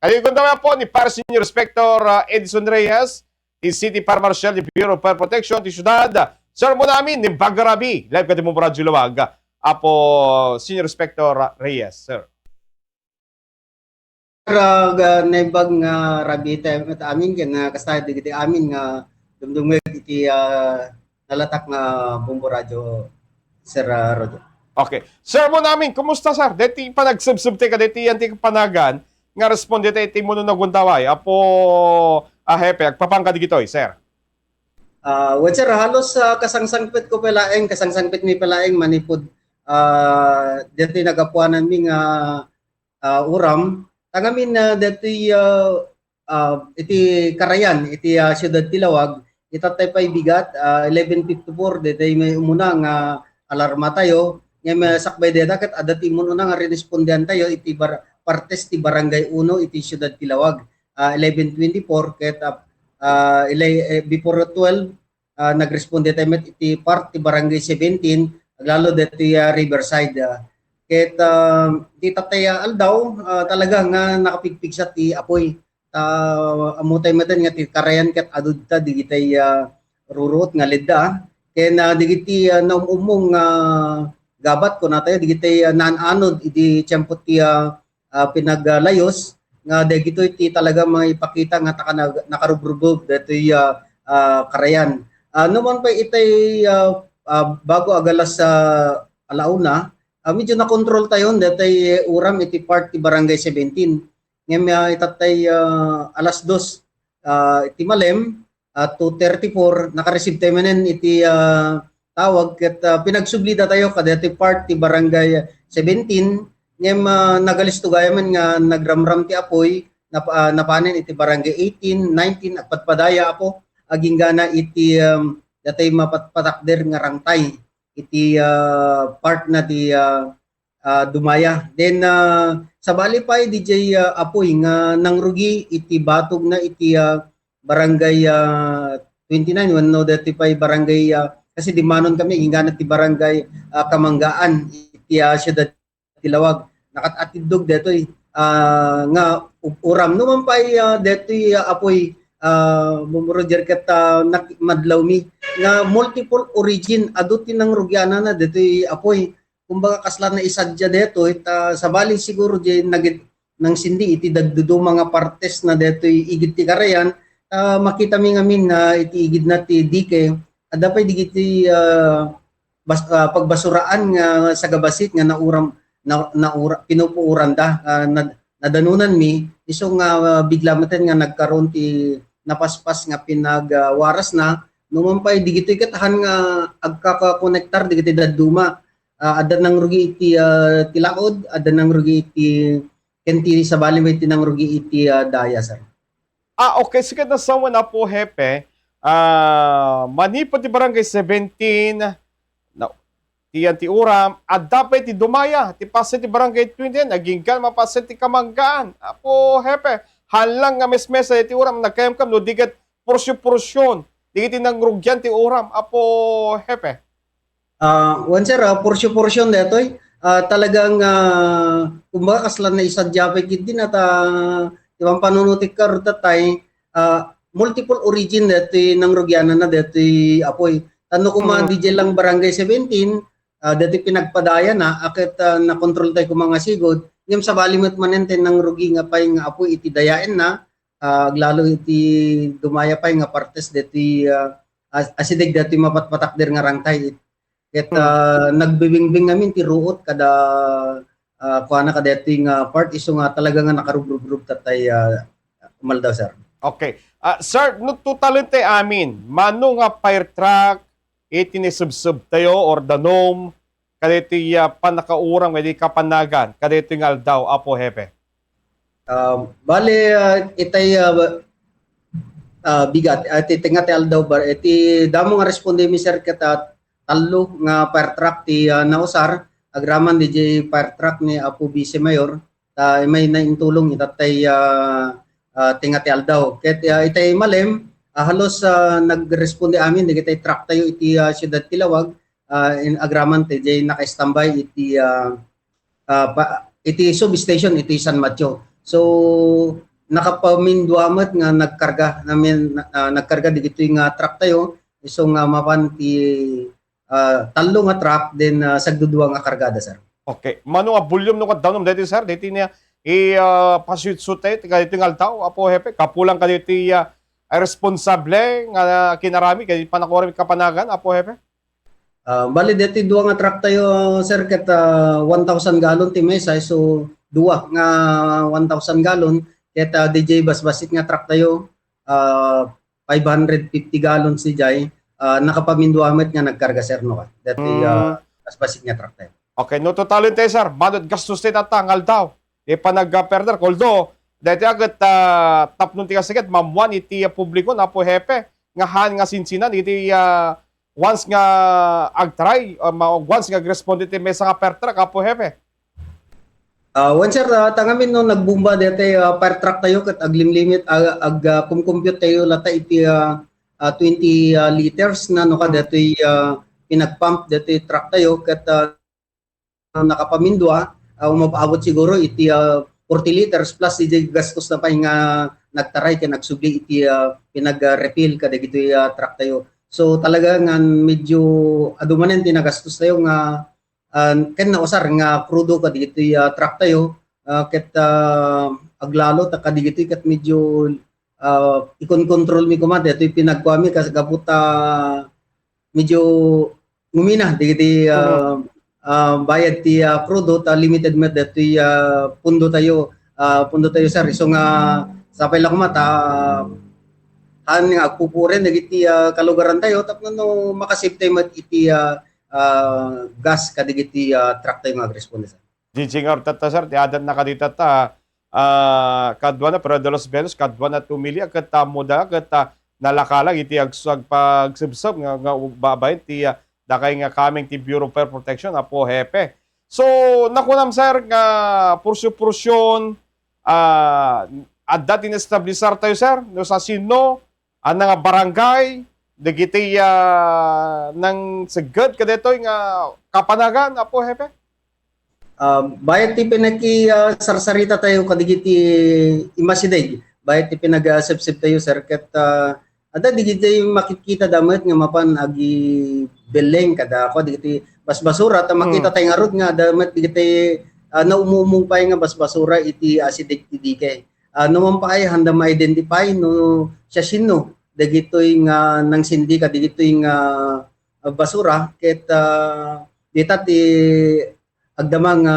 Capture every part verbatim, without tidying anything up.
Ay, gundam po ni Par Senior Inspector, ah, Edison Reyes, ti City Fire Marshal, ti Bureau of Fire Protection, ti Siudad. Sir, muna amin, ni Bagarabi, live ka ti Radyo Lawag. Apo, Senior Inspector Reyes, sir. Sir, ah, ga-, naimbag nga rabii tayo met amin, ken, ah, kasta dagiti amin nga dumdumngeg iti, ah, nalatak nga Bombo Radyo, Sir, ah, Roger. Okay. Sir, muna amin, kumusta, sir? Deti panagsubsub ti kadeti yan ti panagan nga responde tayo ti muno na gundaway. Apo, ah, hepe, agpapangka digitoy, sir. Ah, well, sir, halos, ah, kasangsangpet ko pay laeng, kasangsangpet mi pay laeng manipud, ah, deti nagapuanan mi nga, ah, uram. Tangamin na deti, ah, ah, iti karayan, iti, ah, siyudad ti Lawag, itattay pay bigat, ah, eleven fifty-four, deti may umuna nga alarma tayo. Ngem, ah, sakbay deta ket adda ti umuna nga rinispondian tayo iti bar-, partes ti Barangay Uno iti siyudad ti Lawag. Ah, eleven twenty-four ket, ah, ah, ilay-, eh, before twelve, ah, nagresponde tayo met iti part ti Barangay seventeen, aglalo deti, ah, Riverside, ah. Ket, ah, ti tatay, ah, aldaw, ah, talaga nga nakapigpigsa ti apoy. Ta, ammo tayo met nga ti karayan ket adu dita digitay, ah, ruruot nga ledda. Ken, ah, digiti, ah, naum-ummong, ah, gabat, kuna tayo, digitay, ah, naan-anod idi tiempo ti, ah, ah, pinaglayos nga dagitoy ti talaga maipakita nga taka-, nakarubrubog daytoy, ah, ah, karayan. Ah, no man pay itay, ah, ah, bago agalas sa alauna, ah, medyo nakontrol tayon daytoy uram iti part ti Barangay seventeen. Ngem, ah, itattay, ah, alas dos, ah, iti malem, ah, two thirty-four, nakareceive tayo manen iti, ah, tawag ket, ah, pinagsublida tayo kadaytoy part ti Barangay seventeen, ngem, ah, nagalisto gayam nga nagramram ti apoy, nap-, ah, napanen iti Barangay eighteen, nineteen, agpadpadaya, apo, aginggana iti, um, daytoy mapatpatakder nga rangtay iti, ah, part na ti, ah, ah, dumaya. Then, ah, sabali pay diay, ah, apoy nga nangrugi iti batog na iti, ah, Barangay, ah, twenty-nine wenno deti pay Barangay, ah, kasi dimmanon kami, inggana ti Barangay, ah, Kamanggaan iti, ah, siyudad ti Lawag. Nakat-atiddog detoy, ah, nga u-, uram. No man pay, ah, detoy, ah, apoy, ah, Bombo Roger ket, ah, nak-, madlaw mi nga multiple origin adu ti nangrugianana detoy apoy. Kumbaga, kasla naisadia detoy, ta sabali siguro di nagit-, nangsindi iti dagduduma nga partes na detoy igid ti karayan, ta makita mi ngamin na iti igid na ti dike, adda pay digiti, ah, bas-, ah, pagbasuraan nga sagabasit nga nauram-, na-, naura-, pinupuuranda, ah, nad-, nadanunan mi, isu nga, ah, bigla meten nga nagkaron ti napaspas nga pinag, ah, waras na, no man pay digitoy ket han nga agkakakonektar digiti dadduma. Ah, adda nangrugi iti, ah, ti laod, adda nangrugi iti, ken ti sabali met ti nangrugi iti, ah, daya, sir. Ah, okay. Sige, nasawan na po, Hepe. Ah, manipud ti Barangay seventeen, na, ti yan ti uram, adda pay ti dumaya, ti paset ti Barangay twenty-nine, aginggan mapaset ti Kamanggaan. Apo, Hepe, halang nga mesmesa ti uram, nagkayamkam, no, digat porsyon-porsyon, digiti nangrugian ti uram, Apo Hepe. Ah, wen, sir, ah, porsyon-porsyon daytoy. Ah, talagang, ah, kumbaga, kasla naisadia pay ketdi na ta, ti panpanunot ti karud tatay, ah, multiple origin daytoy nangrugianana daytoy apoy. Tano koma, mm, diay lang Barangay seventeen, ah, daytoy pinagpadayana, a ket, ah, nakontrol tayo koma nga sigud. Ngem sabali met manen ti nangrugi nga pay nga apoy iti dayaenna, ah, aglalo iti dumaya pay nga partes daytoy, ah, as-, asideg daytoy mapatpatakder nga rangtay. Ket, hmm, ah, nagbibingbing ngamin ti ruot kada, ah, kuana, kadaytoy nga part isu nga talaga nga nakarubrubrubbet tay, ah, umaldaw, sir. Okay. Ah, sir, no totalen tay amin, mano nga fire truck iti naisubsob tayo or danum kadaytoy, ah, pannakauram kadaytoy kapanagan kadaytoy nga aldaw, Apo Hepe? Ah, bale, ah, itay, ah, ba-, ah, bigat, ah, ti tengnga ti aldaw, ba-, iti damo nga responde mi, sir, ket, ah, tallo nga fire truck ti, ah, nausar, agraman diay fire truck ni Apo Vice Mayor, ta may naintulong itattay, ah, ah, tengnga ti aldaw. Ket, ah, itay malem, ah, halos, ah, nagresponde amin dagitay truck tayo iti, ah, siyudad ti Lawag, ah, in agraman ti diay naka-standby iti, ah, ah, pa-, iti substation iti San Mateo. So, nakapamindua met nga nagkarga, namin, ah, nagkarga digitoy nga truck tayo, isu nga mapan ti, ah, tallo nga truck, then, ah, sagdudua nga kargada, sir. Okay. Mano nga volume no kaddanom daytoy, sir? Daytoy nga i, ah, pasutsut tayo, ti kadaytoy nga aldaw, Apo Hepe, kapulan kadaytoy, ah, responsable nga kinarami, kadaytoy panakuram Kapanagan, Apo Hepe? Ah, bali, daytoy dua nga truck tayo, sir, ket, ah, one thousand gallon ti maysa, so dua nga one thousand gallon, ket, ah, D J basbasit nga truck tayo, ah, five hundred fifty gallons diay, ah, nakapamindua met nga nagkarga, sir, no, ka. Daytoy, ah, Mm. basbasit nga truck tayo. Okay, no, totalen tayo, sir. Mano ti gastos tayo tatta nga aldaw. Ti panag-, ah, perder. Although, daytoy a ket, ah, tapno ti kasagad, maammuan iti, ah, publiko, Apo Hepe, nga haan nga sinsinan iti, ah, once nga agtry, ah, ma-, once nga agresponde ti maysa nga fire truck, Apo Hepe. Ah, wen, sir, ah, ta ngamin no nagbomba daytoy, ah, fire truck tayo ket aglimlimit, ah, ag, ah, kumcompute tayo latta iti, ah, ah, twenty, ah, liters na no ka Hmm. daytoy, ah, pinagpump daytoy truck tayo ket, ah, nakapamindua, ah, umab-abot siguro iti, ah, forty liters plus iti gastos na pay nga nagtaray ken nagsubli iti, ah, pinag-, ah, refill kadagitoy, ah, truck tayo. So, talaga nga medyo adu manen ti nagastos tayo nga, ah, ken nausar nga krudo kadagitoy, ah, truck tayo, ah, ket, ah, aglalo ta kadagitoy ket medyo, ah, ikon-control mi koma daytoy pinagkuami kas-, gapu ta medyo ngumina dagiti, Mhm. ah, ah, bayad ti, ah, krudo ta limited met daytoy, ah, pundo tayo, ah, pundo tayo, sir. Isu nga sapay la koma ta haan nga agpupuoren dagiti, ah, kalugaran tayo tapno no makasave tayo met iti, ah, ah, gas kadagiti, ah, truck tayo nga agresponde, sir. D J nga tatta, sir, ti adatna kadita ta, ah, kaduana, Pedro de los Venus, kaduana ti umilia, ket, ah, ammoda, ket, ah, nalakalag iti agsu-, agpagsubsob nga, nga babaen ti, ah, dakay nga kameng ti Bureau of Fire Protection, Apo Hepe. So, nakunam, sir, nga porsyon-porsyon, ah, adda ti naestablisar tayo, sir, no sa sino, ania nga barangay, dagiti, ah, nangsegget kadaytoy nga kapanagan, Apo Hepe? Ah, bayat ti pinaki, ah, sarsarita tayo kadagiti imasideg. Bayat ti pinag-, ah, sepsep tayo, sir, ket, ah, adda dagiti makitkita da met nga mapan agibelleng kada ako dagiti basbasura, ta makita Hmm. tayo ngarud nga adda met dagiti, ah, naumuumong pay nga basbasura iti asideg ti dike. Ah, no man pay, haan da ma-identify no siasino dagitoy nga nangsindi kadagitoy nga, ah, basura, ket, ah, dita ti agdama nga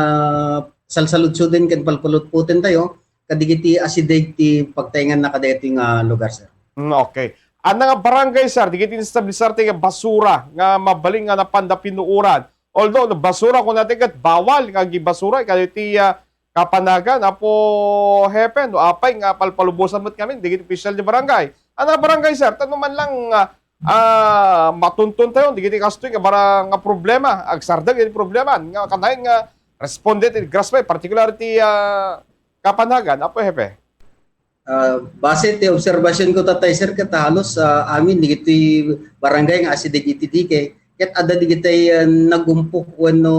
salsaludsoden ken palpalutpoten tayo kadagiti asideg ti pagtaenganna kadaytoy nga lugar, sir. Mm, okay. Ania nga barangay, sir, dagiti inestablisar ti basura nga mabalin nga napanda pinuoran? Although, no, basura, kuna ti ket bawal nga agibasura kadaytoy, ah, kapanagan, Apo Hepe, no, apay nga palpalubosan met ngamin dagiti opisyal ti barangay. Ania barangay, sir? Ta no man lang, ah, ah, matunton tayo dagiti kastoy nga bara-, nga problema, agsardeng iti problema, nga kanayon nga responde ti Grasp, particular ti, ah, kapanagan, Apo Hepe. Ah, base ti observation ko, tatay, sir, ket halos, ah, amin dagiti barangay nga asideg iti dike, ket adda dagiti, ah, nagumpo wenno,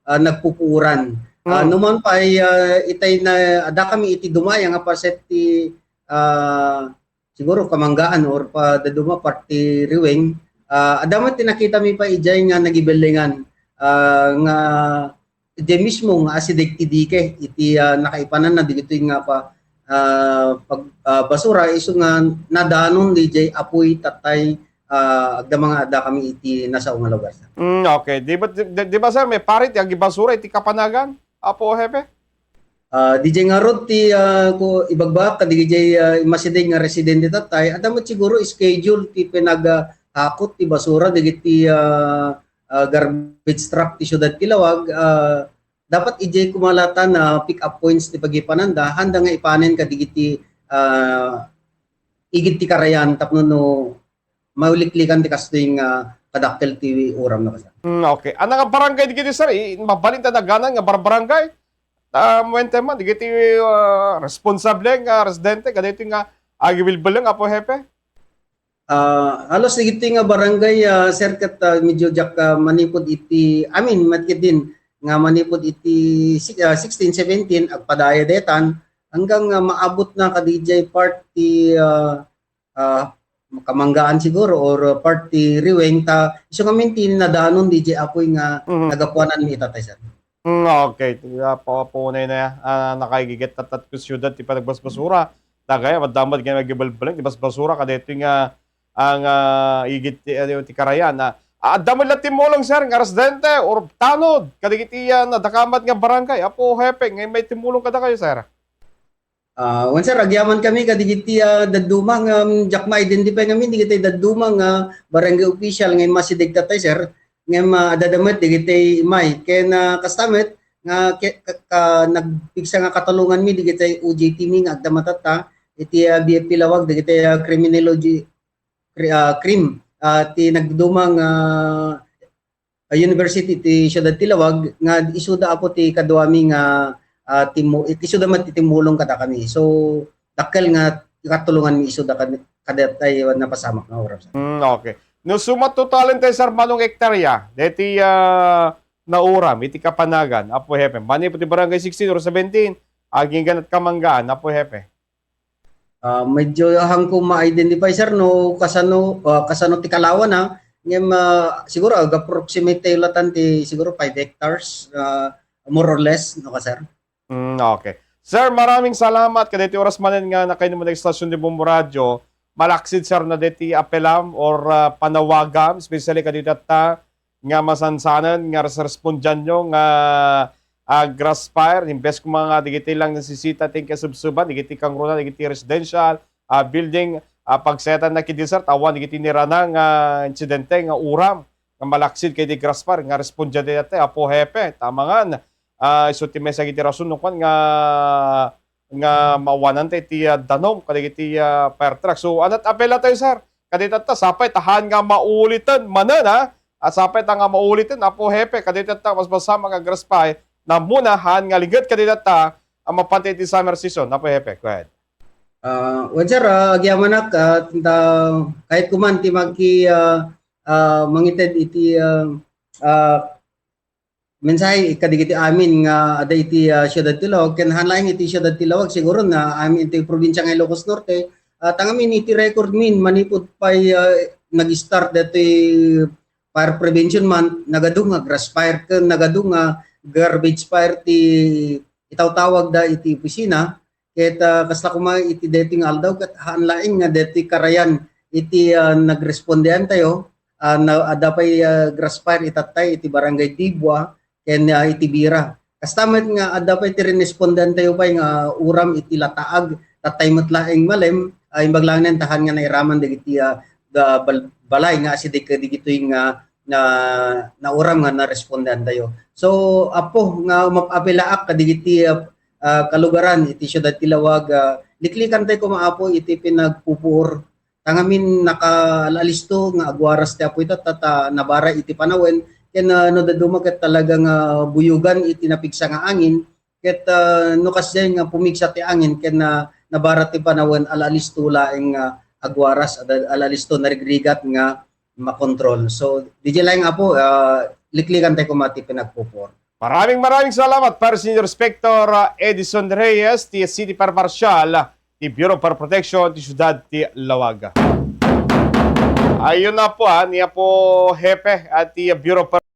ah, nagpupuoran. Ah, Mm. no man pay, ah, itay na, adda kami iti dumaya nga paset ti, ah, siguro Kamanggaan or pa daduma part ti Riweng. Ah, adda met ti nakita mi pay idiay nga nagibellengan, ah, nga idiay mismo nga asideg ti dike iti, ah, nakaipananna dagitoy nga pa, ah, pag, ah, basura isu nga nadanon diay apuy tatay, ah, agdama nga adda kami iti nasao nga lugar, sir. Mm, okay. Di ba, di, di ba, sir, may pari ti agibasura iti kapanagan, Apo Hepe? Ah, diay ngarud ti, ah, ko, ibagbaga kadagiti, ah, imasideg nga residente tatay, adda met siguro schedule ti pinag, ah, hakot ti basura dagiti, ah, ah, garbage truck ti siudad ti Laoag, ah, dapat idiay koma latta nga pick up points ti pagipananda, haan da nga ipanen kadagiti, ah, igid ti karayan tapno no mauliklikan ti kastoy nga kadakkel ti uram na kasa. Mm, okay. Ania nga barangay dagiti, sir? I-, mabalin ta nagana nga barbarangay? Ah, muwente man, dagiti, ah, responsable nga residente, kadaytoy nga agibilbileng, Apo Hepe? Ah, halos dagiti nga barangay, ah, sir, ket, ah, medyo diak, ah, manipud iti, I mean, met ketdin nga manipud iti si-, ah, sixteen seventeen, agpadaya daytan, hanggang, ah, maabot na kadi jay part ti, ah, ah, Kamanggaan siguro or, ah, part ti Riweng ta isu ngamin ti nadanon di jay apoy nga Mhm. nagapuanan mi itatay, sir. Mm, okay. Ti, ah, pa-, paunay na, ah, nakaigiget tattat ko siyudad ti panagbasbasura. Dagay, madamad nga nagibalbaling ti basbasura kadaytoy nga, ah, nga igid ti, ano, ti karayan. Ah, adda met la timmulong, sir, nga residente or tanod kadagiti, ah, nadakamat nga barangay. Apo Hepe, nga may timmulong kadakayo, sir? Ah, wen, sir, agyaman kami kadagiti, ah, dadduma nga, um, diak ma-identify ngamin dagiti dadduma nga barangay official nga immasideg tatay, sir. Ngem, ah, adda met dagiti imay. Ken, ah, kasta met nga ke-, ka-, ka-, nagpigsa nga katulongan mi dagiti O J T mi nga agdama tatta, iti, ah, B F P Laoag, dagiti, ah, criminology, cri-, ah, crim, ah, ti nagduma nga, ah, university ti siudad ti Laoag nga isuda apo ti kaduami nga, ah, timmu-, isuda met ti timmulong kadakami. So, dakkel nga katulongan mi isuda kad-, kadatay napasamak nga oras. Mm, okay. No, suma totalen tayo, sir, manong hektarya deti, ah, nauram iti kapanagan, Apo Hepe? Manipud ti barangay sixteen or seventeen, aginggan at Kamanggaan, Apo Hepe? Ah, medyo haanko ma-identify, sir, no kasano, ah, kasano ti kalawan, ha. Ngem, ah, siguro, aga-approximate tayo latan ti siguro five hectares, ah, more or less, no, ka, sir? Mm, okay. Sir, maraming salamat kadaytoy oras manen nga nakainum iti estasyon ti Bombo Radio. Malaksid, sir, na deti apelam or, ah, panawagam, especially kadaytoy tatta nga masansanen nga res-, respondianyo nga, ah, grass fire, imbes koma nga dagiti lang nasisita ti kasubsuban, dagiti kangruna, dagiti residential, ah, building, ah, pagsetan na kidi, sir, awan dagiti nirana nga insidente nga uram nga malaksid kay di grass fire nga respondian dayta, Apo Hepe, tamangan. Ah, isu ti maysa iti rason no kuan nga, nga maawanan tayo iti, ah, danum kadagiti, ah, fire truck. So, anat apela tayo, sir. Kadayta ta, sapay ta haan nga mauliten manen, ha? At sapay ta nga mauliten, Apo Hepe, kadayta ta, mas masama nga grass fire, na muna haan nga liget kadayta ta, ang mapantay iti summer season, Apo Hepe. Go ahead. Ah, well, sir, ah, agyamanak, ah, ta, kahit kuman ti magki, ah, ah, mangited iti, ah, ah, mensahe kadagiti amin nga adda iti, ah, siudad ti Laoag, ken haan laeng iti siudad ti Laoag, siguro na amin iti probinsya nga Ilocos Norte, ah, ta ngamin iti record min, manipud pay, ah, nag-start dati Fire Prevention Month, nagadu nga grass fire, ken nagadu nga garbage fire ti itawtawagda iti opisina, ket, ah, kasta koma iti daytoy nga aldaw, ket haan laeng nga daytoy karayan iti, ah, nagrespondian tayo, ah, na, adda pay, ah, grass fire itattay iti Barangay Dibua ken, ah, iti Bira. Kasta met nga adda pay ti rinespondian tayo pay nga uram iti Lataag, tattay met laeng malem, ah, imbag laeng nen ta haan nga nairaman dagiti, ah, da-, bal-, balay nga asideg kadagitoy nga na, nauram nga narespondian tayo. So, Apo, nga mapapailaak kadagiti, ah, ah, kalugaran iti siudad ti Laoag, ah, liklikan tayo koma, Apo, iti pinagpupuor. Ta ngamin nakaalisto nga agwaras ti Apo ita, ta, ta nabara iti panawen, ken, ah, no dadduma ket talaga nga buyogan iti napigsa nga angin, ket, ah, no kasdiay nga pumigsa ti angin ken na, nabara ti panawen, alaalisto laeng nga agwaras, ada-, alaalisto narigrigat nga makontrol. So, D J laeng, Apo, ah, liklikan tayo koma ti pinagpupuor. Maraming, maraming salamat, Fire Senior Inspector, ah, Edison Reyes, ti City Fire Marshal, ti Bureau of Fire Protection, ti Siudad ti Laoag. Ayun na po, ah, ni Apo Hepe at ti Bureau of Fire